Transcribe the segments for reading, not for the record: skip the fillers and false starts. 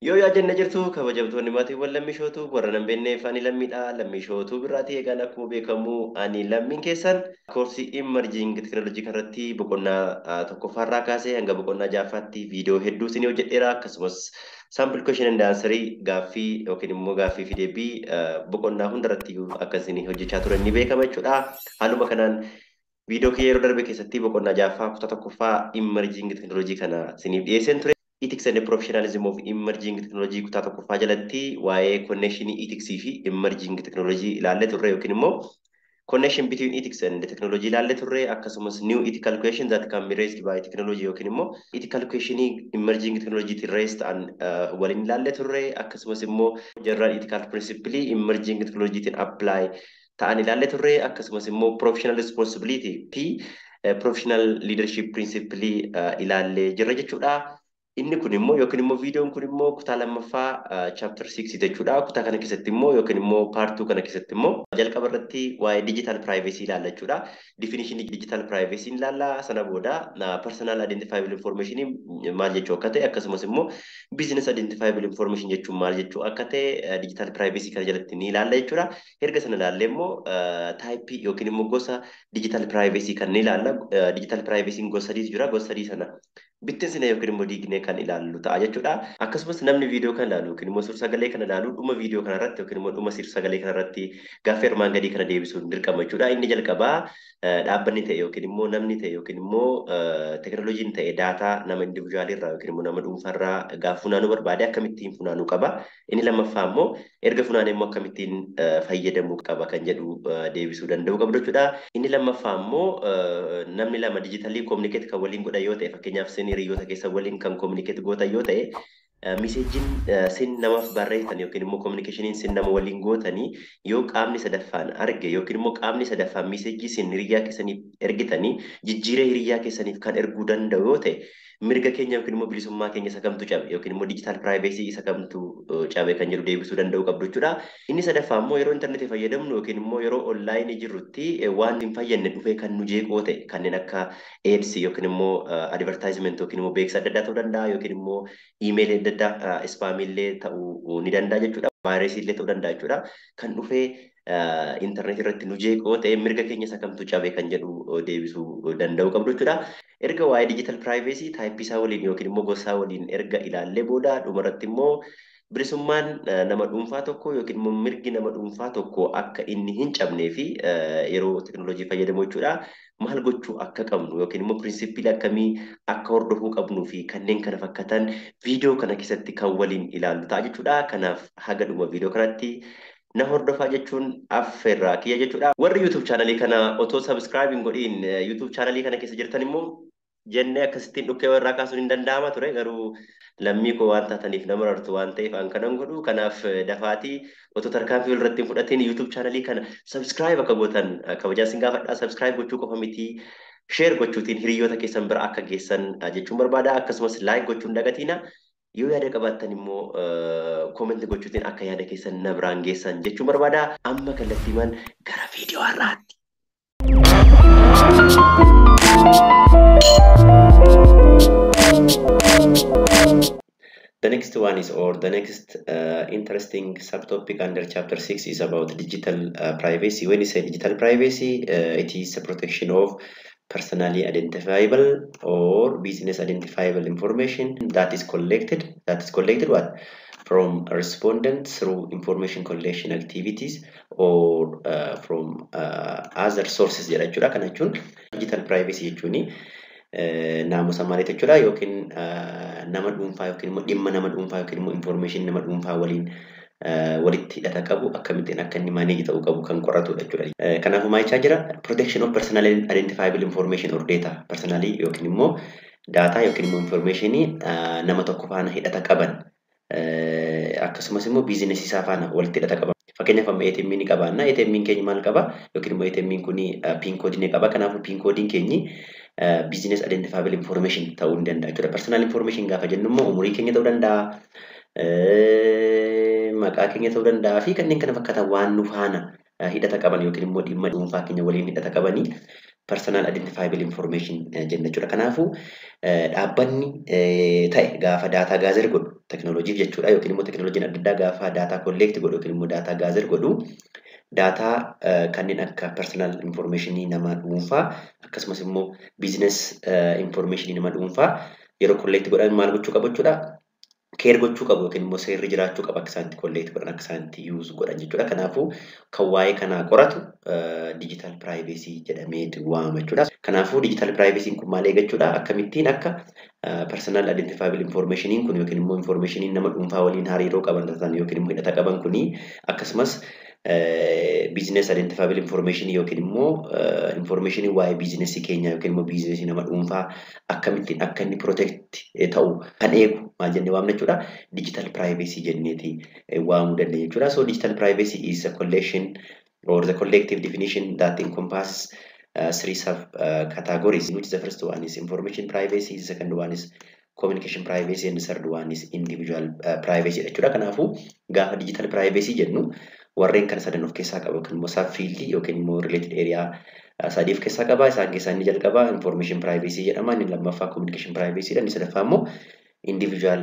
Yoo yaa jenna jirtu kabajamtoonni maatiiwwan lammishootu warra nan beekneef ani lammiidha. Lammishootuu birraatii eegaan akkuma beekamu ani lammiin keessan koorsii emerging technology kanarratti boqonnaa tokkoffaarraa kaasee hanga boqonnaa ja'affaatti viidiyoo hedduu isinii hojjedheera. Akkasumas sample question and answer gaaffii yookiin immoo gaaffii fi deebii boqonnaa hundarratti akka isinii hojjechaa turan ni beekama jechuudha. Haaluma kanaan viidiyoo kiyya yeroo darbe keessatti boqonnaa ja'affaa kutaa tokkoffaa emerging technology kana isiniif dhiyeesseen ture. Ethics and Professionalism of Emerging Technology kutaa tokkoffaa jalatti waa'ee connection ethics fi emerging technology ilaallee turre yookiin immoo connection between ethics and technology ilaallee turre, akkasumas new ethical questions that can be raised by technology yookiin immoo ethical question emerging technology tiin raised ta'an waliin ilaallee turre, akkasumas immoo general ethical principle emerging technology tiin apply ta'an ilaallee turre, akkasumas immoo professional responsibility fi professional leadership principle ilaallee jirra jechuudha. Inni kun immoo yookiin immoo viidiyoon kun immoo kutaa lammaffaa chapter 6 jechuudha. Kutaa kana keessatti immoo yookiin immoo part 2 kana keessatti immoo jalqaba irratti waa'ee digital privacy ilaalla jechuudha. Definition digital privacy ilaalla. Sana booda personal identifiable information maal jechuu akka ta'e, akkasumas immoo business identifiable information jechuun maal jechuu akka ta'e digital privacy kana jalatti ni ilaalla jechuudha. Erga sana ilaallee immoo type yookiin immoo gosa digital privacy kan ni ilaalla. Digital privacy gosa sadiitu jira. Gosa sadii sana bittinsine yookiin immoo diignee kan ilaallu ta'a jechuudha. Akkasumas namni viidiyoo kana ilaalu yookiin immoo suur-sagalee kana ilaalu dhuma viidiyoo kana irratti yookiin immoo dhuma suur-sagalee kana irratti gaaffii armaan gadii kana deebisuun dirqama jechuudha. Inni jalqabaa, dhaabbanni ta'e yookiin immoo namni ta'e yookiin immoo teekinooloojiin ta'e daataa nama individual irraa yookiin immoo nama dhuunfarraa gaafa funaanuu barbaade akkamittiin funaanuu qaba? Inni lammaffaa immoo, erga funaanee immoo akkamittiin fayyadamuu qaba kan jedhu deebisuu danda'uu qabdu jechuudha. Inni lammaffaa immoo, namni lama digitally communicate kan waliin godhan yoo ta'e, fakkeenyaaf isin hiriyoota keessan waliin kan communicate gootan yoo ta'e, messageiin sin namaaf barreessan yookiin immoo communicationiin sin nama waliin gootanii yoo qaamni sadaffaan arge yookiin immoo qaamni sadaffaan message sin hiriyaa keessaniif ergitanii jijjiiree hiriyaa keessaniif kan erguu danda'u yoo ta'e, mirga keenya yookiin immoo bilisummaa keenya isa kamtu cabe yookiin immoo digital privacy isa kamtu cabe kan jedhu deebisuu danda'uu qabdu jechuudha. Inni sadaffaa immoo, yeroo intarneetii fayyadamnu yookiin immoo yeroo online jirrutti waan hin fayyadne dhufee kan nu jeeqoo ta'e, kanneen akka ads yookiin immoo advertisement yookiin immoo beeksisa adda addaa ta'uu danda'a yookiin immoo iimeelii adda addaa, spamillee ta'uu ni danda'a jechuudha. Vaayirasii illee ta'uu danda'a jechuudha. Kan dhufee intarneetii irratti nu jeeqoo ta'e, mirga keenya isa kamtu cabe kan jedhu deebisuu danda'uu qabdu jechuudha. Erga waa'ee digital privacy type isaa waliin yookiin immoo gosaa waliin erga ilaallee booda, dhumarratti immoo bilisummaan nama dhuunfaa tokko yookiin immoo mirgi nama dhuunfaa tokko akka inni hin cabnee fi yeroo teekinooloojii fayyadamu jechuudha. Maal gochuu akka qabnu yookiin immoo principle akkamii akka hordofuu qabnuu fi kanneen kana fakkaatan viidiyoo kana keessatti kan waliin ilaallu ta'a jechuudha. Kanaaf haga dhuma viidiyoo kanatti na hordofaa jechuun affeerraa kiyya jechuudha. Warri YouTube channelii kana otoo subscribe hin godhiin YouTube channelii kana keessa jirtan immoo, jennee akkasittiin dhukkee irraa kaasuun hin danda'ama ture, garuu lammii koo waan taataniif nama rartu waan ta'eef an kanan godhu. Kanaaf dafaatii otoo tarkaanfii walirratti hin fudhatiin YouTube channelii kana subscribe akka gootan kabajaa isin gaafadha. Subscribe gochuu qofa miti, share gochuutiin hiriyoota keessan bira akka geessan jechuun barbaada. Akkasumas like gochuun dagatiina. Yoo yaada qabaattan immoo comment gochuutiin akka yaada keessan na biraan geessan jechuun barbaada. Amma kallattiimaan gara viidiyoo har'aatti. The next one is, or the next interesting subtopic under chapter 6 is about digital privacy. When you say digital privacy, it is a protection of personally identifiable or business identifiable information that is collected what? From respondents through information collection activities or from other sources jedha jechuudha. Kana jechuun digital privacy jechuuni naamusa maalii jechuudha? Yookiin nama dhuunfaa yookiin immoo dhimma nama dhuunfaa yookiin immoo information nama dhuunfaa waliin walitti hidhata qabu akkamittiin akka inni manage ta'uu qabu kan qoratudha jechuudha. Kanaafuu maal jechaa jira? Protection of personally identifiable information or data, personally yookiin immoo data yookiin immoo informationii nama tokko faana hidhata qaban, akkasumas immoo businessii isaa faana walitti hidhata qaban. Fakkeenyaaf, amma ATM ni qabaanna. ATM keenya maal qaba? Yookiin immoo ATM kun pin code ni qaba. Kanaafuu pin codeiin keenyi business identifiable information ta'uu ni danda'a jechuudha. Personal information gaafa jennu immoo umurii keenya ta'uu danda'a, maqaa keenya ta'uu danda'a fi kanneen kana fakkaatan waan nu faana hidhata qaban yookiin immoo dhimma dhuunfaa keenya waliin hidhata qabanii Personal identifiable information jenna jechuudha. Kanaafuu dhaabbanni ta'e gaafa data gather godhu teknooloojiif jechuudha, yookiin immoo teknooloojiin adda addaa gaafa data collect godhu yookiin immoo data gather godhu, data kanneen akka personal informationii nama dhuunfaa akkasumas immoo business informationii nama dhuunfaa yeroo collect godhan maal gochuu qabu jechuudha? Care gochuu qabu yookiin immoo seerri jiraachuu qaba akka isaan itti collect godhan, akka isaan itti use godhan jechuudha. Kanaafuu kan waa'ee kanaa qoratu digital privacy jedhamee waamama jechuudha. Kanaafuu digital privacy kun maal eega jechuudha? Akkamittiin akka personal identifiable informationiin kun yookiin immoo informationiin nama dhuunfaa waliin hariiroo qaban yookiin immoo hidhata qaban kuni, akkasumas business identifiable information yookiin immoo information waa'ee businessii keenyaa yookiin immoo businessii nama dhuunfaa akkamittiin akka inni protect ta'u kan eegu maal jennee waamna jechuudha? Digital privacy jenneeti waamuu dandeenya jechuudha. So digital privacy is a collection or the collective definition that encompasses three sub categories, which the first one is information privacy, the second one is communication privacy, and the third one is individual privacy jechuudha. Kanaafuu gaafa digital privacy jennu warreen kana sadan of keessaa qaba, yookiin immoo subfield yookiin immoo related area sadii of keessaa qaba. Isaan keessaa inni jalqabaa information privacy jedhama. Inni lammaffaa communication privacy dha. Inni sadaffaa immoo individual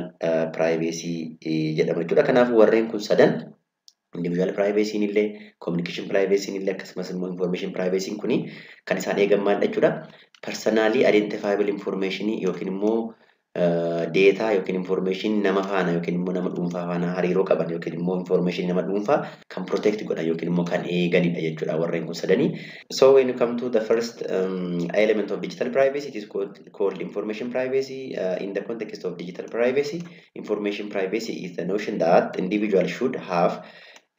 privacy jedhama jechuudha. Kanaafuu warreen kun sadan, individual privacy illee, communication privacy illee, akkasumas immoo information privacy kuni kan isaan eegan maal jechuudha? Personally identifiable information yookiin immoo data yookiin information nama faana yookiin immoo nama dhuunfaa faana hariiroo qaban yookiin immoo information nama dhuunfaa kan protect godhan yookiin immoo kan eeganidha jechuudha warreen kun sadanii. So when you come to the first element of digital privacy, it is called information privacy. In the context of digital privacy, information privacy is the notion that individual should have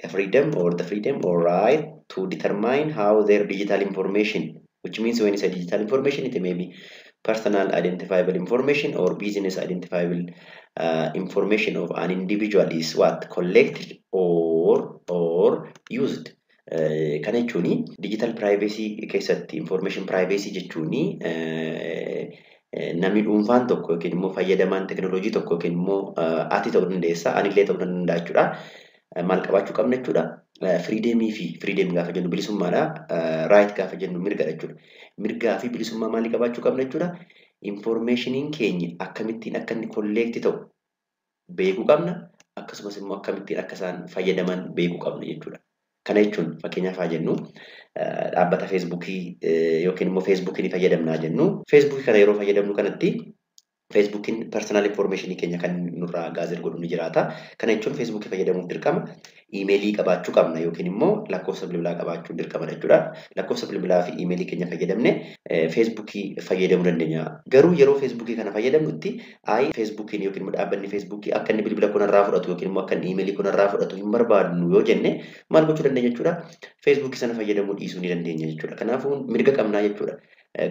a freedom or the freedom or right to determine how their digital information, which means when it's a digital information, it may be personal identifiable information or business identifiable information of an individual, is what collected or used. Kana jechuun digital privacy keessatti information privacy jechuun namni dhuunfaan tokko yookiin immoo fayyadamaan teknooloojii tokko yookiin immoo ati ta'uu dandeessa, anillee ta'uu danda'a jechuudha. Maal qabaachuu qabna jechuudha? Freedomii fi freedom gaafa jennu bilisummaadha. Right gaafa jennu mirgadha jechuudha. Mirgaa fi bilisummaa maalii qabaachuu qabna jechuudha? Informationiin keenya akkamittiin akka inni collect ta'u beekuu qabna. Akkasumas immoo akkamittiin akka isaan fayyadaman beekuu qabna jechuudha. Kana jechuun fakkeenyaaf haa jennu, dhaabbata Feesbuukii yookiin immoo Feesbuukii ni fayyadamnaa jennu. Feesbuukii kana yeroo fayyadamnu kanatti Feesbuukiin personal information keenya kan nurraa gather godhu ni jiraata. Kana jechuun Feesbuukii fayyadamuuf dirqama iimeelii qabaachuu qabna yookiin immoo lakkoofsa bilbilaa qabaachuu dirqama jechuudha. Lakkoofsa bilbilaa fi iimeelii keenya fayyadamne Feesbuukii fayyadamuu dandeenya. Garuu yeroo Feesbuukii kana fayyadamnutti ayi, Feesbuukiin yookiin immoo dhaabbanni Feesbuukii akka inni bilbila kanarraa fudhatu yookiin immoo akka inni iimeelii kanarraa fudhatu hin barbaadnu yoo jenne maal gochuu dandeenya jechuudha? Feesbuukii sana fayyadamuu dhiisuu ni dandeenya jechuudha. Kanaafuu mirga qabnaa jechuudha.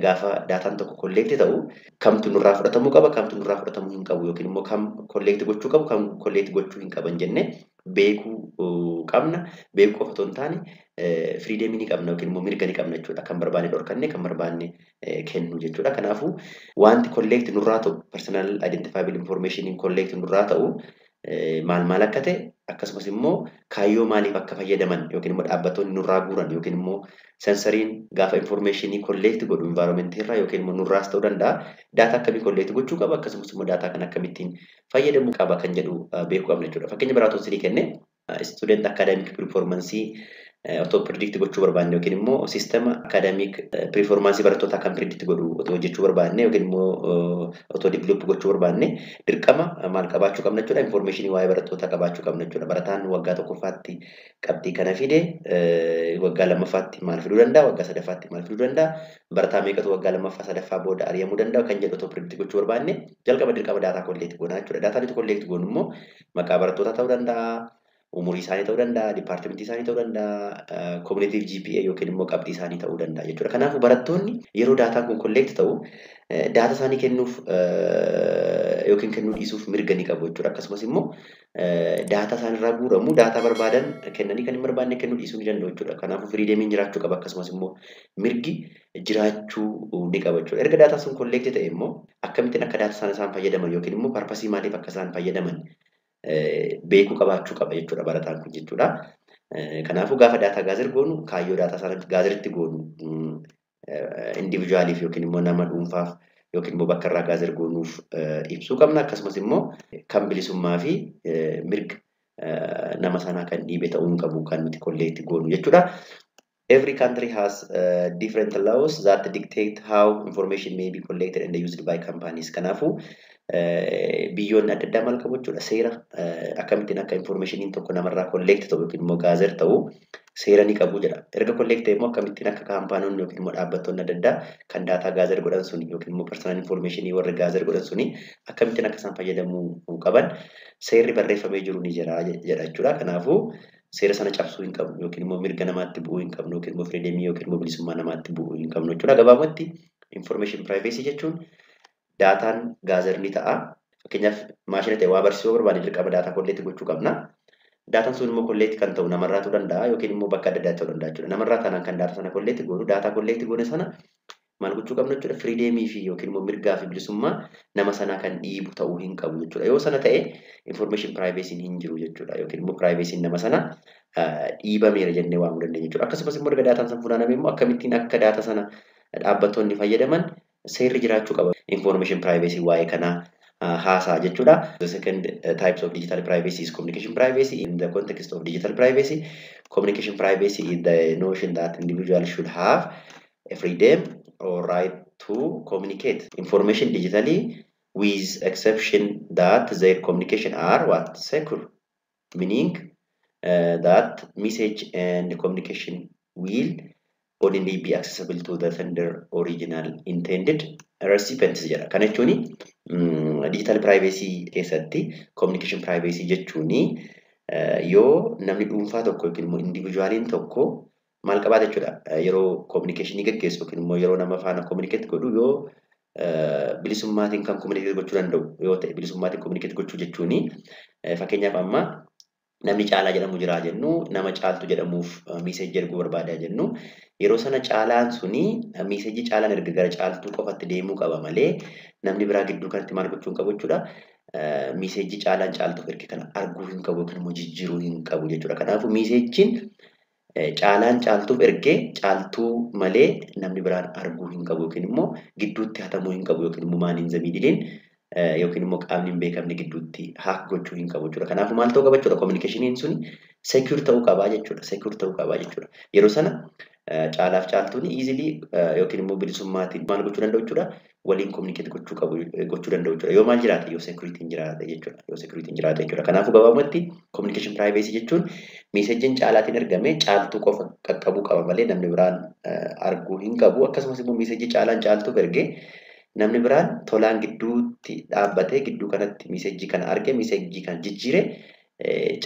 Gaafa daataan tokko collect ta'u kamtu nurraa fudhatamuu qaba, kamtu nurraa fudhatamuu hin qabu, yookiin immoo kam collect gochuu qabu, kam collect gochuu hin qaban jenne beekuu qabna. Beekuu qofa otoo hin taane freedomii ni qabna yookiin immoo mirga ni qabna jechuudha. Kan barbaanne dhorkanne, kan barbaanne kennu jechuudha. Kanaafuu wanti collect nurraa ta'u, personal identifiable information collect nurraa ta'u maal maal akka ta'e, akkasumas immoo kaayyoo maaliif akka fayyadaman yookiin immoo dhaabbattoonni nurraa guuran yookiin immoo sensoriin gaafa informationii collect godhu environmentii irraa yookiin immoo nurraas ta'uu danda'a, data akkamii collect gochuu qaba, akkasumas immoo data kana akkamittiin fayyadamuu qaba kan jedhu beekuu qabna jechuudha. Fakkeenya biraa otoo kenne, student academic performance otoo predict gochuu barbaanne yookiin immoo sistema academic performance barattootaa kan predict godhu otoo hojjechuu barbaanne yookiin immoo otoo develop gochuu barbaanne, dirqama maal qabaachuu qabna jechuudha? Informationii waa'ee barattootaa qabaachuu qabna jechuudha. Barataan waggaa tokkoffaatti qabxii kana fide waggaa lammaffaatti maal fiduu danda'a? Waggaa sadaffaatti maal fiduu danda'a? Barataa meeqatu waggaa lammaffaa sadaffaa booda ari'amuu danda'a kan jedhu otoo predict gochuu barbaanne, jalqaba dirqama data collect goonaa jechuudha. Data nuti collect goonu immoo maqaa barattootaa ta'uu danda'a, umurii isaanii ta'uu danda'a, departmentii isaanii ta'uu danda'a, cumulative GPA yookiin immoo qabxii isaanii ta'uu danda'a jechuudha. Kanaafuu barattoonni yeroo daataan kun collect ta'u data isaanii kennuuf yookiin kennuu dhiisuuf mirga ni qabu jechuudha. Akkasumas immoo data isaanirraa guuramu data barbaadan kennanii kan hin barbaanne kennuu dhiisuu ni danda'u jechuudha. Kanaafuu freedomiin jiraachuu qaba, akkasumas immoo mirgi jiraachuu ni qaba jechuudha. Erga daataan sun collect ta'e immoo akkamittiin akka data isaan isaan fayyadaman yookiin immoo purposeii maaliif akka isaan fayyadaman beekuu qabaachuu qaba jechuudha barataan kun jechuudha. Kanaafuu gaafa data gather goonu kaayyoo data sana gatheritti goonu Individualiif yookiin immoo nama dhuunfaaf yookiin immoo bakka irraa gather goonuuf ibsuu qabna. Akkasumas immoo kan bilisummaa fi mirga nama sanaa kan dhiibe ta'uu hin qabu kan nuti collect goonu jechuudha. Every country has different laws that dictate how information may be collected and used by companies. Kanaafuu biyyoonni adda addaa maal qabu jechuudha? Seera akkamittiin akka informationiin tokko namarraa collect ta'u yookiin immoo gather ta'u seera ni qabu jedha. Erga collect ta'e immoo akkamittiin akka kaampaanonni yookiin immoo dhaabbattoonni adda addaa kan daataa gather godhan suni yookiin immoo personal informationii warri gather godhan suni akkamittiin akka isaan fayyadamuu qaban seerri barreeffamee jiru ni jira jedha jechuudha. Kanaafuu seera sana cabsuu hin qabnu yookiin immoo mirga namaatti bu'uu hin qabnu yookiin immoo freedomii yookiin immoo bilisummaa namaatti bu'uu hin qabnu jechuudha. Gabaabumatti information privacy jechuun daataan gather ni ta'a. Fakkeenyaaf, maashina ta'e waa barsiisuu barbaanne dirqama daataa collect gochuu qabna. Daataan sun immoo collect kan ta'u namarraa ta'uu danda'a yookiin immoo bakka adda addaa ta'uu danda'a jechuudha. Namarraa taanaan kan daataa sana collect goonu, daataa collect goone sana maal gochuu qabna jechuudha? Freedomii fi yookiin immoo mirgaa fi bilisummaa nama sanaa kan dhiibu ta'uu hin qabu jechuudha. Yoo sana ta'e information privacy hin jiru jechuudha. Yookiin immoo privacy nama sana dhiibameera jennee waamuu dandeenya jechuudha. Akkasumas immoo erga daataan sana funaaname immoo akkamittiin akka daataa sana dhaabbattoonni fayyadaman seerri jiraachuu qaba. Information privacy waa'ee kanaa haasaa jechuudha. The second types of digital privacy is communication privacy. In the context of digital privacy, communication privacy is the notion that individuals should have a freedom or right to communicate information digitally, with exception that their communication are what? Secure, meaning that message and communication will only be accessible to the sender original intended recipients jedha. Kana jechuun digital privacy keessatti communication privacy jechuun yoo namni dhuunfaa tokko yookiin immoo individualiin tokko maal qabaata jechuudha? Yeroo communicationii gaggeessu yookiin immoo yeroo nama faana communicate godhu, yoo bilisummaatiin kan communicate gochuu danda'u yoo ta'e, bilisummaatiin communicate gochuu jechuun fakkeenyaaf amma namni Caalaa jedhamu jira jennu, nama Caaltu jedhamuuf messageii erguu barbaada jennu, yeroo sana Caalaan suni messageii Caalaan erga gara Caaltuu qofatti deemuu qaba malee namni biraa gidduu kanatti maal gochuu hin qabu jechuudha? Messageii Caalaan Caaltuuf erge kana arguu hin qabu yookiin immoo jijjiiruu hin qabu jechuudha. Kanaafuu messageiin Caalaan Caaltuuf ergee Caaltuu malee namni biraan arguu hin qabu yookiin immoo gidduutti hatamuu hin qabu yookiin immoo man in the middleiin yookiin immoo qaamni hin beekamne gidduutti hack gochuu hin qabu jechuudha. Kanaafuu maal ta'uu qaba jechuudha? Communicationiin suni secure ta'uu qabaa jechuudha. Secure ta'uu qabaa jechuudha. Yeroo sana Caalaaf Caaltuun easily yookiin immoo bilisummaatiin maal gochuu danda'u jechuudha? Waliin communicate gochuu qabu, gochuu danda'u jechuudha. Yoo maal jiraate? Yoo securityiin jiraate jechuudha. Yoo securityiin jiraate jechuudha. Kanaafuu gabaabumatti communication privacy jechuun messageiin Caalaatiin ergame Caaltuu qofa qaqqabuu qaba malee namni biraan arguu hin qabu. Akkasumas immoo messageii Caalaan Caaltuuf ergee namni biraan Tolaan gidduutti dhaabbatee gidduu kanatti messageii kana arge, messageii kana jijjiire,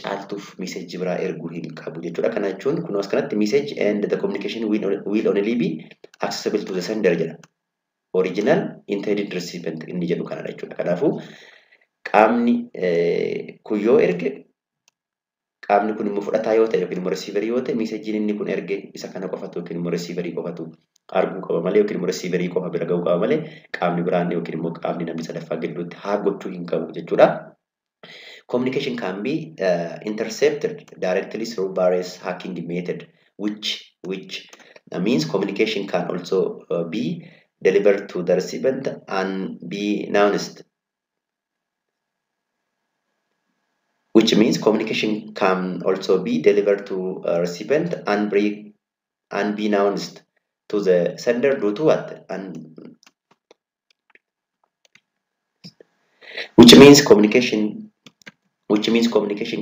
Caaltuuf messageii biraa erguu hin qabu jechuudha. Kana jechuun kun as kanatti message and the communication will only be accessible to the sender jedha. Original intended recipient inni jedhu kanadha jechuudha. Kanaafuu qaamni kun yoo erge, qaamni kun immoo fudhataa yoo ta'e yookiin immoo receiverii yoo ta'e, messageiin inni kun erge isa kana qofatu yookiin immoo receiverii qofatu arguu qaba malee yookiin immoo receiverii qofa bira ga'uu qaba malee qaamni biraan yookiin immoo qaamni namni sadaffaa gidduutti hack gochuu hin qabu jechuudha. Communication can be intercepted directly through various hacking method, which means communication can also be delivered to the recipient unbeknownst, which means communication can also be delivered to a recipient unbeknownst to the sender due to what? And which means communication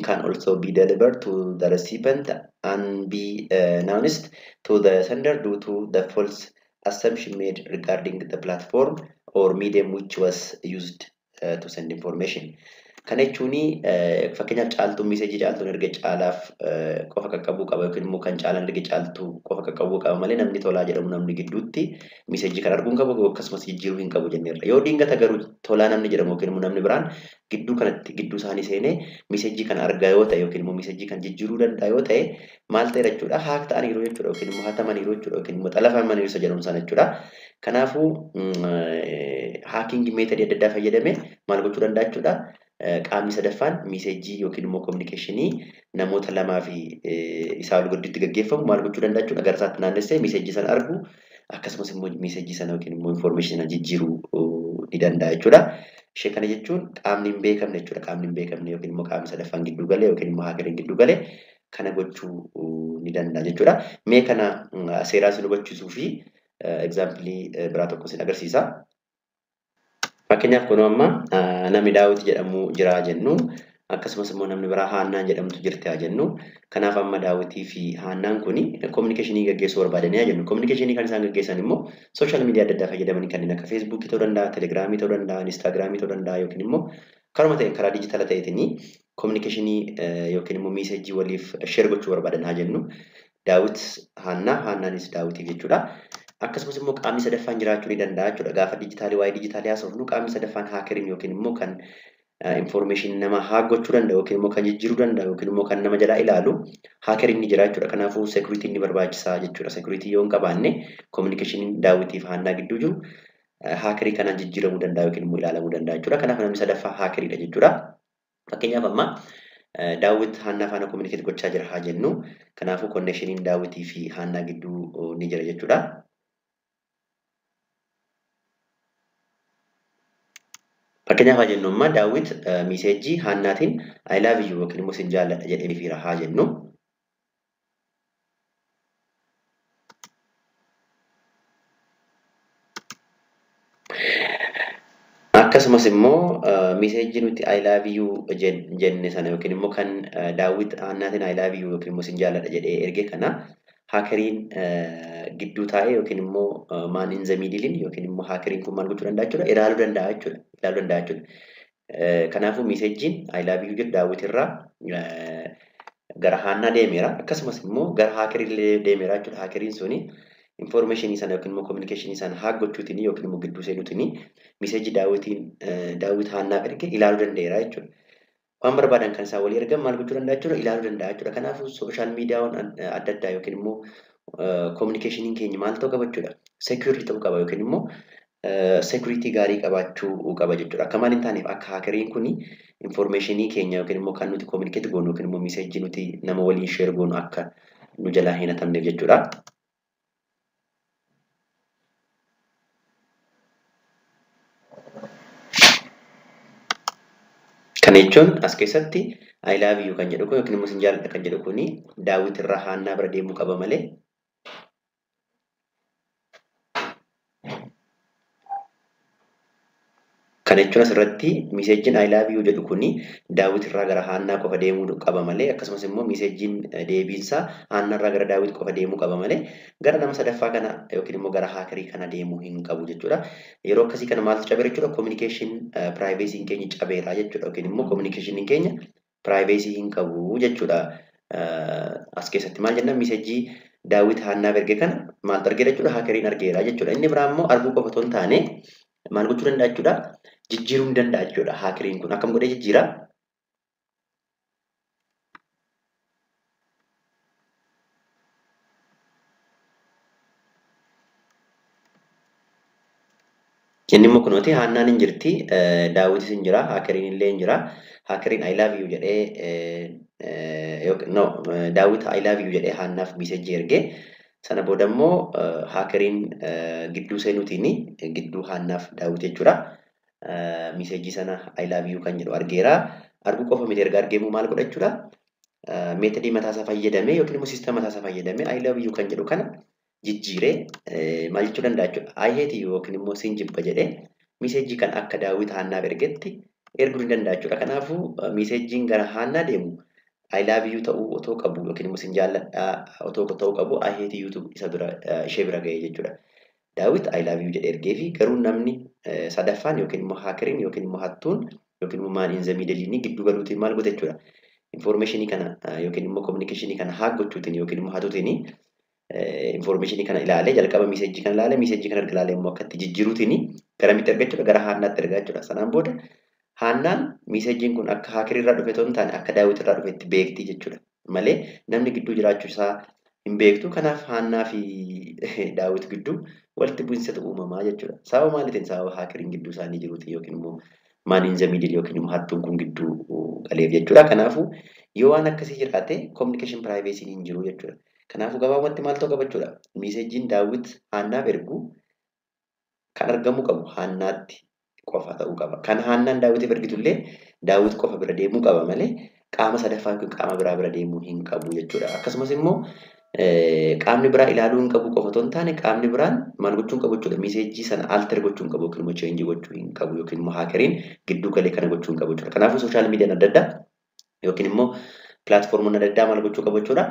can also be delivered to the recipient unbeknownst to the sender due to the false assumption made regarding the platform or medium which was used to send information. Kana jechuun fakkeenyaaf Caaltuun messageii Caaltuun erga Caalaaf qofa qaqqabuu qaba yookiin immoo kan Caalaan erga Caaltuu qofa qaqqabuu qaba malee namni Tolaa jedhamu namni gidduutti messageii kan arguu hin qabu akkasumas jijjiiruu hin qabu jenneerra. Yoo dingata garuu Tolaa namni jedhamu yookiin immoo namni biraan gidduu kanatti gidduu isaanii seenee messageii kan argaa yoo ta'e yookiin immoo messageii kan jijjiiruu danda'a yoo ta'e, maal ta'e jechuudha? Hack ta'aniiru jechuudha yookiin immoo hatamaniiru jechuudha yookiin immoo xalafamaniiru isa jedhamu sana jechuudha. Kanaafuu hacking methodii adda addaa fayyadamee maal gochuu danda'a jechuudha? Qaamni sadaffaan messageii yookiin immoo communicationii namoota lamaa fi isaa ol gidduutti gaggeeffamu maal gochuu danda'a jechuudha? Gara isaatti naannessee messageii sana argu Akkasumas immoo message sana yookiin immoo information sana jijjiiruu ni danda'a jechuudha. Ishee kana jechuun qaamni hin beekamne jechuudha. Qaamni hin beekamne yookiin immoo qaamni sadaffaan gidduu galee yookiin immoo haakeriin gidduu galee kana gochuu ni danda'a jechuudha. Mee kana seeraan si hubachiisuu fi example biraa tokko sin agarsiisa. Fakkeenyaaf kun amma namni Daawit jedhamu jira jennu akkasumas immoo namni biraa Haannaan jedhamtu jirti haa jennu. Kanaaf amma Daawitii fi Haannaan kuni kominikeeshinii gaggeessuu barbaadanii haa jennu. Kominikeeshinii kan isaan gaggeessan immoo sooshaal miidiyaa adda addaa fayyadamanii kanneen akka Feesbuukii ta'uu danda'a, Telegiraamii ta'uu danda'a, Inistaagiraamii ta'uu danda'a yookiin immoo karuma ta'een karaa dijitaala ta'eetiin kominikeeshinii yookiin immoo miiseejii waliif sheer gochuu barbaadan haa jennu. Daawit Haannaa, Haannaanis Daawitiif jechuudha. Akkasumas immoo qaamni sadaffaan jiraachuu ni danda'a jechuudha. Gaafa dijitaalii waa'ee dijitaalii haasofnu qaamni sadaffaan haakeriin yookiin immoo kan information nama haak gochuu danda'u yookiin immoo kan jijjiiruu danda'u yookiin immoo kan nama jalaa ilaalu haakeriin ni jira jechuudha. Kanaafuu seekuritiin ni barbaachisaa jechuudha. Seekuritii yoo hin qabaanne kominikeeshiniin Daawitiif Haannaa gidduu jiru haakerii kanaan jijjiiramuu danda'a yookiin immoo ilaalamuu danda'a jechuudha. Kanaaf namni sadaffaa haakeriidha jechuudha. Fakkeenyaaf amma Daawit Haannaa faana kominikeet gochaa jira haa jennu. Kanaafuu konneekshiniin Daawitii fi Haannaa gidduu ni jira jechuudha. Fakkeenyaaf haa jennu amma Daawit miiseejii Haannaatiin I love you yookiin immoo sin jaalladha jedhee fiira haa jennu. Akkasumas immoo miiseejii nuti I love you jenne sana yookiin immoo kan Daawit Haannaatiin I love you yookiin immoo sin jaalladha jedhee erge kana haakeriin gidduu taa'ee yookiin immoo maan in the middle yookiin immoo haakeriin kun maal gochuu danda'a jechuudha ilaaluu danda'a jechuudha ilaaluu danda'a jechuudha. Kanaafuu miiseejiin I love you jedhu Daawit irraa gara Haannaa deemeera akkasumas immoo gara haakerii illee deemeera jechuudha. Haakeriin suni informationii sana yookiin immoo communicationii sana haak gochuutiin yookiin immoo gidduu seenuutiin miiseejii Daawitiin Daawit Haannaaf erge ilaaluu danda'eera jechuudha. Waan barbaadan kan isaan walii ergan maal gochuu danda'a jechuudha ilaaluu danda'a jechuudha. Kanaafuu sooshaal miidiyaawwan adda addaa yookiin immoo kominikeeshiniin keenya maal ta'uu qaba jechuudha. Seekuritii ta'uu qaba yookiin immoo seekuritii gaarii qabaachuu qaba jechuudha. Akka maal hin taaneef akka haakeriin kuni informeeshinii keenya yookiin immoo kan nuti kominikeet goonu yookiin immoo miiseejii nuti nama waliin sheer goonu akka nu jalaa hin hatamneef jechuudha. Kana jechuun as keessatti I love you kan jedhu kun yookiin immoo sin jaalladha kan jedhu kuni Daawit irraa Haannaa bira deemuu qaba malee Kana jechuun asirratti miiseejiin I love you jedhu kuni Daawit irraa gara Haannaa qofa deemuu qaba malee akkasumas immoo miiseejiin deebiinsaa Haannaa irraa gara Daawit qofa deemuu qaba malee gara nama sadaffaa kana yookiin immoo gara haakerii kana deemuu hin qabu jechuudha. Yeroo akkasii kana maaltu cabeera jechuudha? Kominikeeshin piraayiveesiin keenya cabeera jechuudha yookiin immoo kominikeeshiniin keenya piraayiveesii hin qabu jechuudha. As keessatti maal jenna miiseejii Daawit Haannaaf erge kana maaltu argeera jechuudha? Haakeriin argeera jechuudha. Inni biraa immoo arguu qofa otoo hin taane maal gochuu danda'a jechuudha? Jijjiiruu ni danda'a jechuudha. Haakeriin kun akkam godhee jijjiira? Inni immoo kunooti Haannaan hin jirti, Daawitis hin jira, haakeriin illee hin jira. Haakeriin I love you jedhee no Daawit I love you jedhee Haannaaf miiseejii ergee sana booda immoo haakeriin gidduu seenuutiin gidduu Haannaaf Daawit jechuudha. Miiseejii sana I love you kan jedhu argeera. Arguu qofa miti erga argeemu maal godha jechuudha. Meetodii mataasaa fayyadamee yookiin immoo siistama mataasaa fayyadamee I love you kan jedhu kana jijjiiree maal jechuu danda'a jechuudha. I hate you yookiin immoo sin jibba jedhee miiseejii kan akka Daawit Haannaaf ergetti erguu ni danda'a jechuudha. Kanaafuu miiseejiin gara Haannaa deemu I love you ta'uu otoo qabu yookiin immoo sin jaalladha otoo ta'uu qabu I hate you isa bira ishee bira ga'ee jechuudha. Daawit I love you jedhee ergee fi garuu namni sadaffaan yookiin immoo haakeriin yookiin immoo hattuun yookiin immoo maan in the middle gidduu galuutiin maal godhe jechuudha. Informeeshinii kana yookiin immoo kominikeeshinii kana haak gochuutiin yookiin immoo hatuutiin informeeshinii kana ilaalee jalqaba miiseejii kana ilaalee miiseejii kana erga ilaalee immoo akka itti jijjiiruutiin garamitti erga jechuudha gara Haannaatti ergaa jechuudha. Sanaan booda Haannaan miiseejiin kun akka haakerii irraa dhufe otoo hin taane akka Daawit irraa dhufetti beekti jechuudha. Malee namni gidduu jiraachuu isaa hin beektu. Kanaaf Haannaa fi Daawit gidduu walitti bu'iinsatu uumamaa jechuudha. Sababa maaliitiin? Sababa haakeriin gidduu isaanii jiruutiin yookiin immoo maan in the middle yookiin immoo hattuun kun gidduu galeef jechuudha. Kanaafuu yoo waan akkasii jiraate communication privacy hin jiru jechuudha. Kanaafuu gabaabumatti maal ta'uu qaba jechuudha? Messageiin Daawit Haannaaf ergu kan argamuu qabu Haannaatti qofa ta'uu qaba. Kan Haannaan Daawitiif ergitullee Daawit qofa bira deemuu qaba malee qaama sadaffaa yookiin qaama biraa bira deemuu hin qabu jechuudha. Akkasumas immoo qaamni biraa ilaaluu hin qabu qofa otoo hin taane qaamni biraan maal gochuu hin qabu jechuudha. Messageii sana alter gochuu hin qabu yookiin immoo changeii gochuu hin qabu yookiin immoo hackeriin gidduu galee kana gochuu hin qabu jechuudha. Kanaafuu social mediaan adda addaa yookiin immoo platformoonni adda addaa maal gochuu qabu jechuudha.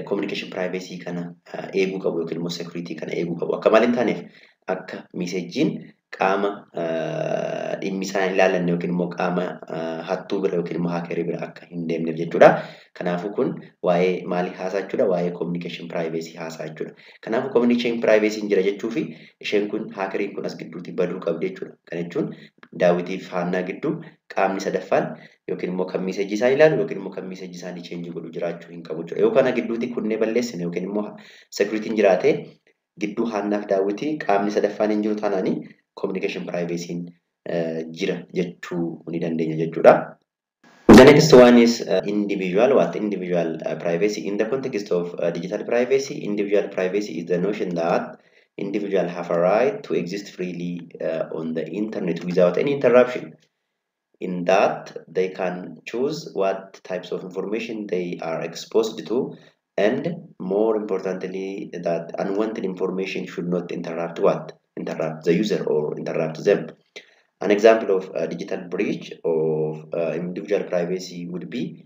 Communication privacy kana eeguu qabu yookiin immoo security kana eeguu qabu. Akka maal hin taaneef akka messageiin qaama dhimmi isaan ilaallanne yookiin immoo qaama hattuu bira yookiin immoo hackerii bira akka hin deemneef jechuudha. Kanaafuu kun waa'ee maalii haasaa jechuudha? Waa'ee communication privacy haasaa jechuudha. Kanaafuu communication privacy jira jechuu fi isheen kun hackeriin kun as gidduutti baduu qabdi jechuudha. Kana jechuun Daawitiif Haannaa gidduu qaamni sadaffaan yookiin immoo kan messageii isaan ilaalu yookiin immoo kan messageii isaanii changeii godhu jiraachuu hin qabu jechuudha. Yoo kana gidduutti kunnee balleessine yookiin immoo securityn jiraate gidduu Haannaaf Daawitii qaamni sadaffaan hin jiru taanaanii communication privacy jira jechuu ni dandeenya jechuudha. The next one is individual what? Individual privacy. In the context of digital privacy, individual privacy is the notion that individual have a right to exist freely on the internet without any interruption. In that they can choose what types of information they are exposed to, and more importantly, that unwanted information should not interrupt what? Interrupt the user or interrupt them. An example of a digital breach of individual privacy would be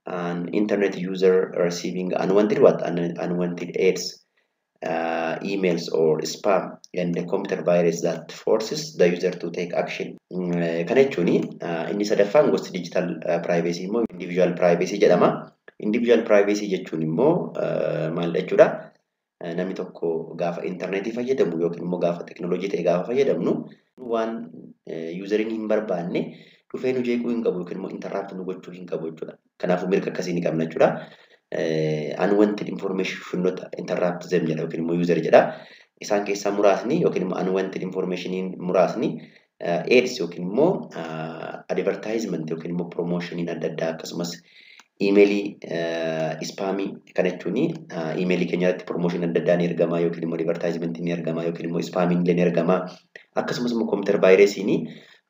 an internet user receiving unwanted what? Unwanted ads, emails or spam and the computer virus that forces the user to take action. Kana jechuun inni sadaffaan gosti digital privacy immoo individual privacy jedhama. Individual privacy jechuun immoo maal jechuudha? Namni tokko gaafa intarneetii fayyadamu yookiin immoo gaafa teknooloojii ta'e gaafa fayyadamnu waan useriin hin barbaanne dhufee nu jeequu hin qabu yookiin immoo interrupt nu gochuu hin qabu jechuudha. Kanaafuu mirga akkasii ni qabna jechuudha. Unwanted information should not interrupt them jedha yookiin immoo user jedha. Isaan keessaa muraasni yookiin immoo unwanted informationiin muraasni ads yookiin immoo advertisement yookiin immoo promotioniin adda addaa akkasumas emailii spamii kana jechuun emailii keenya irratti promotion adda addaa ni ergama yookiin immoo advertisementiin ni ergama yookiin immoo spamiin illee ni ergama akkasumas immoo computer virusiin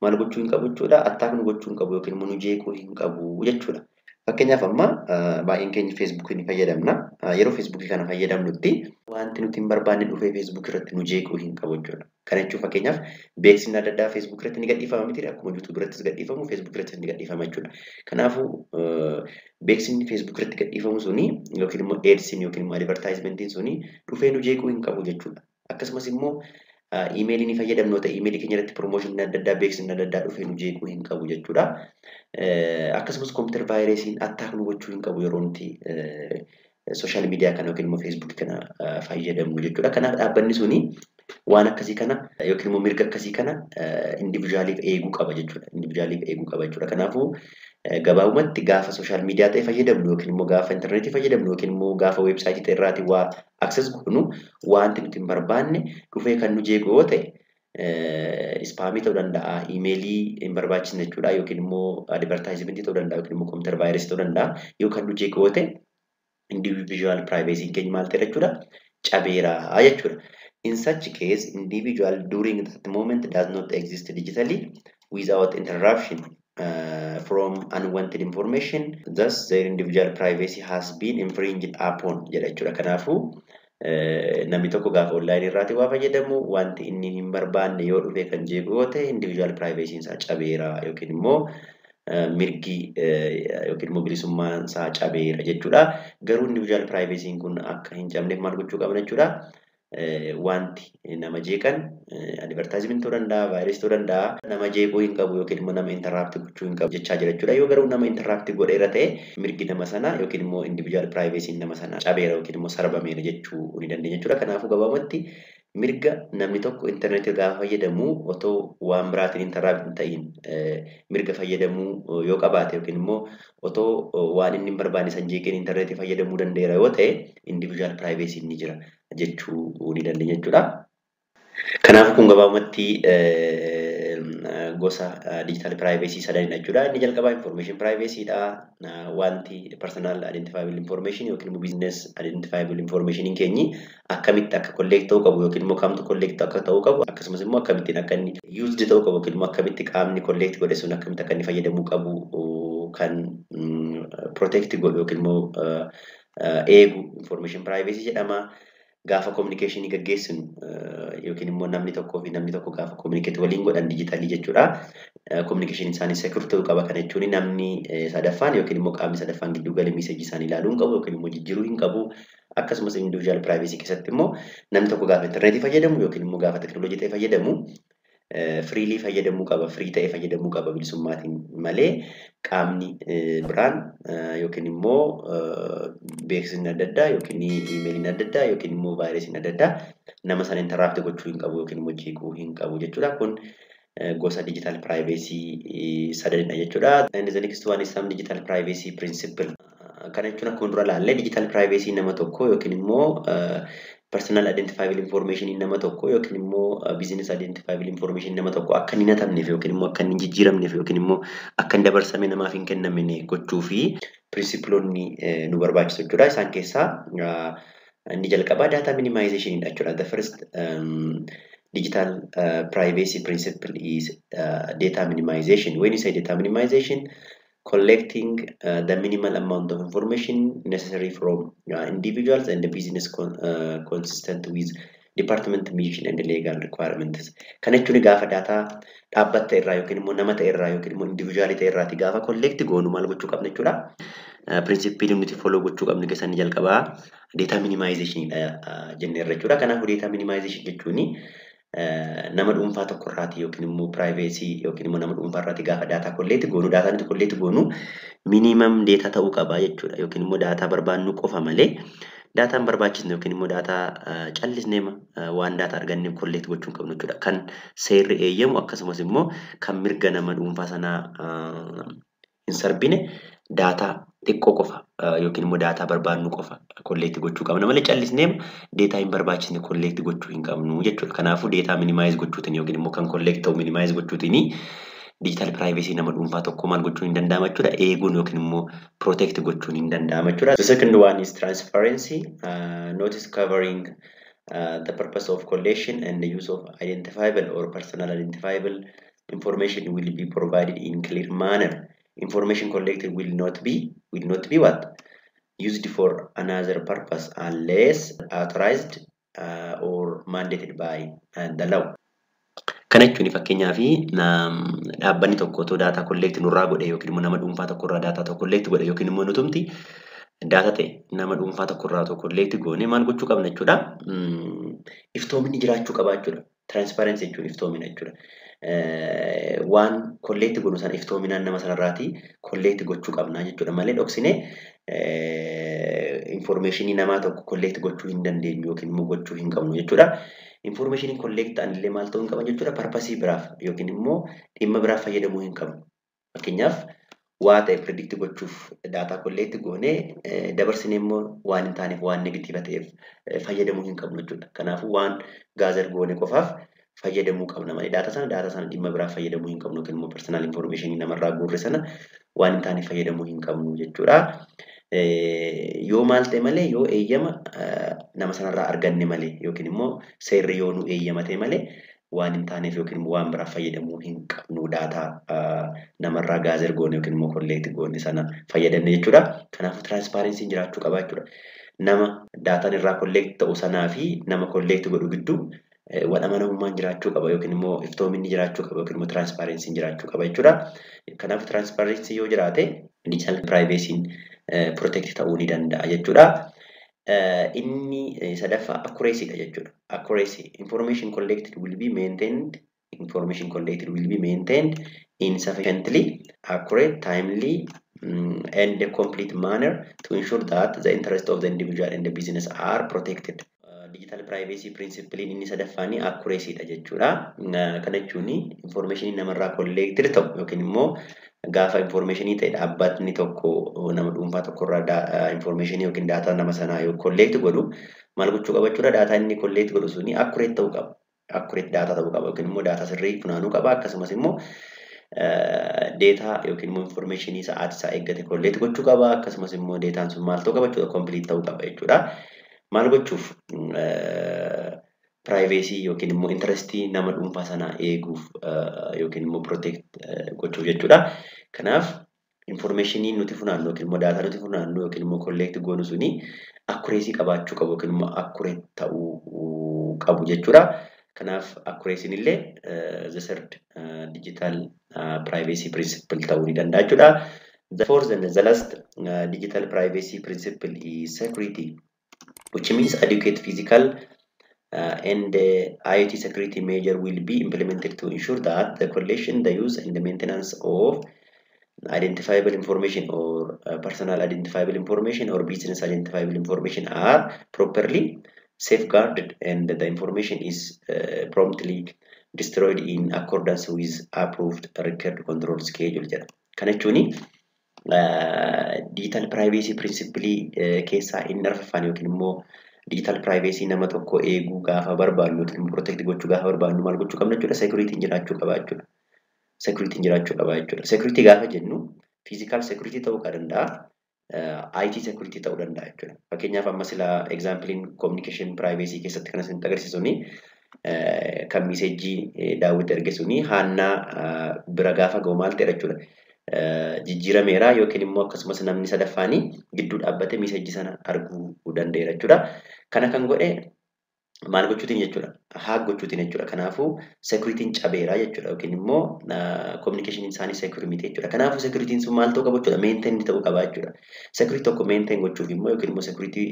maal gochuu hin qabu jechuudha attack nu gochuu hin qabu yookiin immoo nu jeequu hin qabu jechuudha. Fakkeenyaaf amma baay'een keenya Facebookii ni fayyadamna. Yeroo Facebookii kana fayyadamnutti wanti nuti hin barbaanne dhufee Facebookii irratti nu jeequu hin qabu jechuudha. Kana jechuun fakkeenyaaf beeksisni adda addaa Facebookii irratti ni gadhiifama miti akkuma YouTubeii irrattis gadhiifamu Facebookii irrattis ni gadhiifama jechuudha. Kanaafuu beeksisni Facebookii irratti gadhiifamu suni yookiin immoo adsiin yookiin immoo advertisementiin suni dhufee nu jeequu hin qabu jechuudha. Akkasumas immoo emailii ni fayyadamnu ta'e emailii keenya irratti promotionii adda addaa beeksisni adda addaa dhufee nu jeequu hin qabu jechuudha. Akkasumas computer virusiin attack nu gochuu hin qabu yeroo nuti social media kana yookiin immoo Facebookii kana fayyadamnu jechuudha. Kanaaf dhaabbanni suni waan akkasii kana yookiin immoo mirga akkasii kana individualiif eeguu qaba jechuudha. Individualiif eeguu qaba jechuudha. Kanaafuu gabaabumatti gaafa social media ta'e fayyadamnu yookiin immoo gaafa intarneetii fayyadamnu yookiin immoo gaafa websiteii ta'e irraatii waa access goonu wanti nuti hin barbaanne dhufee kan nu jeequ yoo ta'e spamii ta'uu danda'a, emailii hin barbaachisne jechuudha yookiin immoo advertisementii ta'uu danda'a yookiin immoo computer virusii ta'uu danda'a yoo kan nu jeequ yoo ta'e individual privacy keenya maal ta'e jechuudha cabeera jechuudha. In such case, individual during that moment does not exist digitally without interruption from unwanted information. Thus, their individual privacy has been infringed upon jedha jechuudha. Kanaafuu namni tokko gaafa onlineii irraati waa fayyadamu wanti inni hin barbaanne yoo dhufe kan jeequ yoo ta'e individual privacy isaa cabeera yookiin immoo mirgi yookiin immoo bilisummaan isaa cabeera jechuudha. Garuu individual privacy kun akka hin cabneef maal gochuu qabna jechuudha. Wanti nama jeeqan advertisement ta'uu danda'a, virusii ta'uu danda'a, nama jeequu hin qabu yookiin immoo nama interrupt gochuu hin qabu jechaa jira jechuudha. Yoo garuu nama interrupt godheera ta'e mirgi nama sanaa yookiin immoo individual privacy nama sanaa cabeera yookiin immoo sarbameera jechuu ni dandeenya jechuudha. Kanaafuu gabaabumatti mirga namni tokko intarneetii gaafa fayyadamu otoo waan biraatiin interrupt hin ta'in mirga fayyadamuu yoo qabaate yookiin immoo otoo waan inni hin barbaanne san jeeqeen intarneetii fayyadamuu danda'eera yoo ta'e individual privacy ni jira jechuu ni dandeenya jechuudha. Kanaafuu kun gabaabumatti Gosa digital privacy sadanidha jechuudha. Inni jalqabaa information privacy dha. Wanti personal identifiable information yookiin immoo business identifiable information keenyi akkamitti akka collect ta'uu qabu yookiin immoo kamtu collect akka ta'uu qabu, akkasumas immoo akkamittiin akka inni used ta'uu qabu yookiin immoo akkamitti qaamni collect godhe sun akkamitti akka inni fayyadamuu qabu kan protect godhu yookiin immoo eegu information privacy jedhama. Gaafa communication gaggeessinu yookiin immoo namni tokkoo fi namni tokko gaafa communicate waliin godhan digitalii jechuudha. Communication isaanii secure ta'uu qaba. Kana jechuun namni sadaffaan yookiin immoo qaamni sadaffaan gidduu galee message isaanii ilaaluu hin qabu yookiin immoo jijjiiruu hin qabu. Akkasumas individual privacy keessatti immoo namni tokko gaafa interneetii fayyadamu yookiin immoo gaafa teknooloojii ta'e fayyadamu freely fayyadamuu qaba, free ta'e fayyadamuu qaba bilisummaatiin malee qaamni biraan yookiin immoo beeksisni adda addaa yookiin iimeeliin adda addaa yookiin immoo vaayirasiin adda addaa nama sana interrupt gochuu hin qabu yookiin immoo jeequu hin qabu jechuudha. Kun gosa digital privacy sadanidha jechuudha. And the next one is some digital privacy principle. Kana jechuun akkuma dura ilaalle digital privacy nama tokko yookiin immoo personal identifiable information nama tokko yookiin immoo business identifiable information nama tokko akka inni hin hatamneef yookiin immoo akka inni hin jijjiiramneef yookiin immoo akka inni dabarsamee namaaf hin kennamne gochuu fi principleonni nu barbaachisu jechuudha. Isaan keessaa inni jalqabaa data minimization jechuudha. The first digital privacy principle is data minimization. When you say data minimization, collecting the minimal amount of information necessary from individuals and the business consistent with department mission and legal requirements. Kana jechuun gaafa daataa dhaabbata irraa yookiin immoo nama ta'e irraa yookiin immoo individualii ta'e irraati gaafa collect goonu maal gochuu qabna jechuudha. Principleiin nuti follow gochuu qabnu keessaa inni jalqabaa data minimization dha jenneerra jechuudha. Kanaafuu data minimization jechuun nama dhuunfaa tokko irraati yookiin immoo privacy yookiin immoo nama dhuunfaa irraati gaafa daataa collect goonu, daataa nuti collect goonu minimum data ta'uu qaba jechuudha, yookiin immoo daataa barbaannu qofa malee daataa hin barbaachisne yookiin immoo daataa callisnee waan daataa arganne collect gochuu hin qabnu jechuudha. Kan seerri eeyyamu akkasumas immoo kan mirga nama dhuunfaa sanaa hin sarbine daataa xiqqoo qofa yookiin immoo daataa barbaannu qofa collect gochuu qabna malee callisnee daataa hin barbaachisne collect gochuu hin qabnu jechuudha. Kanaafuu data minimize gochuutiin yookiin immoo kan collect ta'u minimize gochuutiin digital privacy nama dhuunfaa tokko maal gochuun hin danda'ama jechuudha. Eeguun yookiin immoo protect gochuun hin danda'ama jechuudha. The second one is transparency. Notice covering the purpose of collection and the use of identifiable or personal identifiable information will be provided in clear manner. Information collected will not be what? Used for another purpose unless authorized or mandated by the law. Kana jechuun fakkeenyaaf dhaabbanni tokko otoo daataa collect nurraa godhe yookiin immoo nama dhuunfaa tokko irraa daataa tokko collect godhe yookiin immoo nutumti daataa ta'e nama dhuunfaa tokko irraa otoo collect goone maal gochuu qabna jechuudha. Iftoominni jiraachuu qaba jechuudha. Transparency jechuun iftoomina jechuudha. Waan collect goonu sana iftoominaan nama sanarraati collect gochuu qabna jechuudha malee dhoksinee informationii namaa tokko collect gochuu hin dandeenyu yookiin immoo gochuu hin qabnu jechuudha. Informationiin collect ta'an illee maal ta'uu hin qaban jechuudha? Purposeii biraaf yookiin immoo dhimma biraaf fayyadamuu hin qabnu. Fakkeenyaaf, waa ta'e predict gochuuf daataa collect goonee dabarsinee immoo waan hin taaneef, waan negative ta'eef fayyadamuu hin qabnu jechuudha. Kanaafuu waan gather goone qofaaf fayyadamuu qabna malee daataa sana dhimma biraaf fayyadamuu hin qabnu yookiin immoo personal information namarraa guurre sana waan hin taaneef fayyadamuu hin qabnu jechuudha. Yoo maal ta'e malee, yoo eeyyama nama sanarraa arganne malee yookiin immoo seerri yoo nu eeyyamate malee waan hin taaneef yookiin immoo waan biraaf fayyadamuu hin qabnu daataa namarraa gather goone yookiin immoo collect goone sana fayyadamne jechuudha. Kanaafuu transparencyn jiraachuu qaba jechuudha. Nama daataan irraa collect ta'u sanaa fi nama collect godhu gidduu wal amanamummaan jiraachuu qaba yookiin immoo iftoominni jiraachuu qaba yookiin immoo transparencyn jiraachuu qaba jechuudha. Kanaafuu transparency yoo jiraate digital privacyn protect ta'uu ni danda'a jechuudha. Inni sadaffaa accuracy dha jechuudha. Accuracy: information collected will be maintained in sufficiently accurate, timely and complete manner to ensure that the interest of the individual and the business are protected. Digital privacy principle inni sadaffaani accuracy dha jechuudha. Kana jechuun information namarraa collected ta'u yookiin immoo gaafa informationii ta'e dhaabbatni tokko nama dhuunfaa tokkorraa informationii yookiin daataa nama sanaa yoo collect godhu maal gochuu qaba jechuudha? Daataa inni collect godhu suni accurate ta'uu qaba. Accurate data ta'uu qaba yookiin immoo data sirrii funaanuu qaba, akkasumas immoo data yookiin immoo informationii sa'aatii isaa eeggate collect gochuu qaba, akkasumas immoo dataan sun maal ta'uu qaba jechuudha, complete ta'uu qaba jechuudha. Maal gochuuf? Privacy yookiin immoo interestii nama dhuunfaa sanaa eeguuf yookiin immoo protect gochuuf jechuudha. Kanaaf informationii nuti funaannu yookiin immoo data nuti funaannu yookiin immoo collect goonu suni accuracy qabaachuu qabu yookiin immoo accurate ta'uu qabu jechuudha. Kanaaf accuracy'n illee the third digital privacy principle ta'uu ni danda'a jechuudha. The fourth and the last digital privacy principle is security, which means adequate physical and IoT security measure will be implemented to ensure that the collection, the use, and the maintenance of identifiable information or personal identifiable information or business identifiable information are properly safeguarded and the information is promptly destroyed in accordance with approved record control schedule jedha. Kana jechuun digital privacy principle keessaa inni arfaffaan yookiin immoo digital privacy nama tokko eeguu gaafa barbaannu yookiin immoo protect gochuu gaafa barbaannu maal gochuu qabna jechuudha? Security jiraachuu qaba jechuudha. Security jiraachuu qaba jechuudha. Security gaafa jennu physical security ta'uu danda'a. IT security ta'uu danda'a jechuudha. Fakkeenyaaf, amma sila examplein communication privacy keessatti kan isinitti agarsiisuni kan messageii Daawwit erge suni Haannaa bira gaafa ga'u maal ta'edha jechuudha? Jijjiirameera yookiin immoo akkasumas namni sadaffaanii gidduu dhaabbatee messageii sana arguu danda'eera jechuudha. Kana kan godhe maal gochuutiin jechuudha? Hack gochuutiin jechuudha. Kanaafuu security'n cabeera jechuudha yookiin immoo communication isaanii secure miti jechuudha. Kanaafuu security'n sun maal ta'uu qaba jechuudha? Maintain ta'uu qaba jechuudha. Security tokko maintain gochuuf immoo yookiin immoo security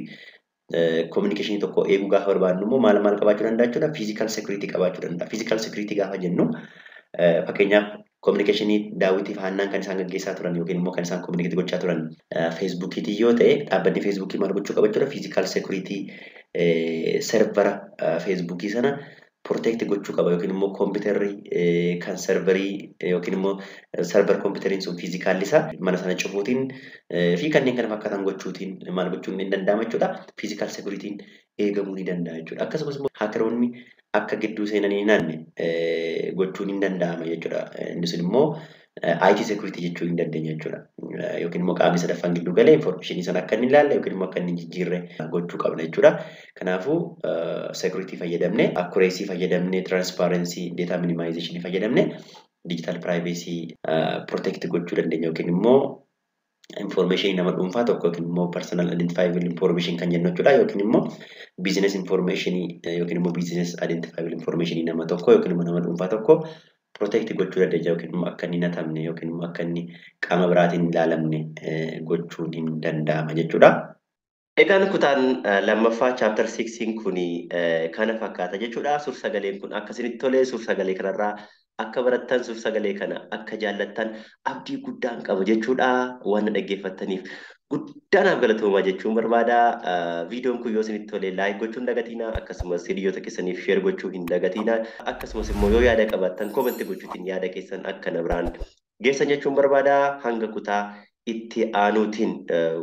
communication tokko eeguu gaafa barbaadnu immoo maal maal qabaachuu danda'a jechuudha? Physical security qabaachuu danda'a. Physical security gaafa jennu, fakkeenyaaf, communicationii Daawwitii fi Haannaan kan isaan gaggeessaa turan yookiin immoo kan isaan communicate gochaa turan Facebookiitiin yoo ta'e, dhaabbanni Facebookii maal gochuu qaba jechuudha? Physical security servera Facebookii sana protect gochuu qaba yookiin immoo kompiitarri kan serverii yookiin immoo server kompiitariin sun physicalli isaa mana sana cufuutiin fi kanneen kana fakkaatan gochuutiin maal gochuun ni danda'ama jechuudha? Physical security'n eegamuu ni danda'a jechuudha. Akkasumas immoo hackeroonni akka gidduu seenanii hin naanne gochuun hin danda'ama jechuudha. Inni sun immoo IT security jechuu hin dandeenya jechuudha. Yookiin immoo qaamni sadaffaan gidduu galee information sana akka inni ilaalle yookiin immoo akka inni hin jijjiirre gochuu qabna jechuudha. Kanaafuu security fayyadamne, accuracy fayyadamne, transparency, data minimization fayyadamne digital privacy protect gochuu dandeenya yookiin immoo information nama dhuunfaa tokko yookiin immoo personal identifiable information kan jennu jechuudha, yookiin immoo business information yookiin immoo business identifiable information nama tokko yookiin immoo nama dhuunfaa tokko protect gochuu dandeenya yookiin immoo akka inni hin hatamne yookiin immoo akka inni qaama biraatiin hin ilaalamne gochuun hin danda'ama jechuudha. Egaan kutaan lammaffaa chapter 6 kun kana fakkaata jechuudha. Suur-sagaleen kun akka isinitti tolee, suur-sagalee kanarraa akka barattan, suur-sagalee kana akka jaallattan abdii guddaan qaba jechuudha. Waan dhaggeeffattaniif guddaa naaf galatoomaa jechuun barbaada. Viidiyoon kun yoo isinitti tole like gochuu hin dagatinaa. Akkasumas hiriyoota keessaniif share gochuu hin dagatinaa. Akkasumas immoo yoo yaada qabaattan commentii gochuutiin yaada keessan akka na biraan geessan jechuun barbaada. Hanga kutaa itti aanuutiin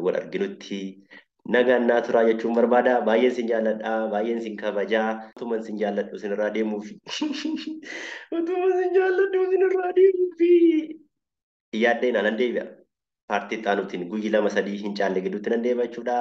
wal arginutti nagaan naa turaa jechuun barbaada. Baay'een sin jaalladha. Baay'een sin kabajaa. Utuman sin jaalladhu sinirraa deemuufi. Utuman sin jaalladhu sinirraa deemuufi. Yaaddeen nan deebi'a. Partii itti aanuutiin guyyi 2 3 hin caalle gidduutti nan deebi'a jechuudha.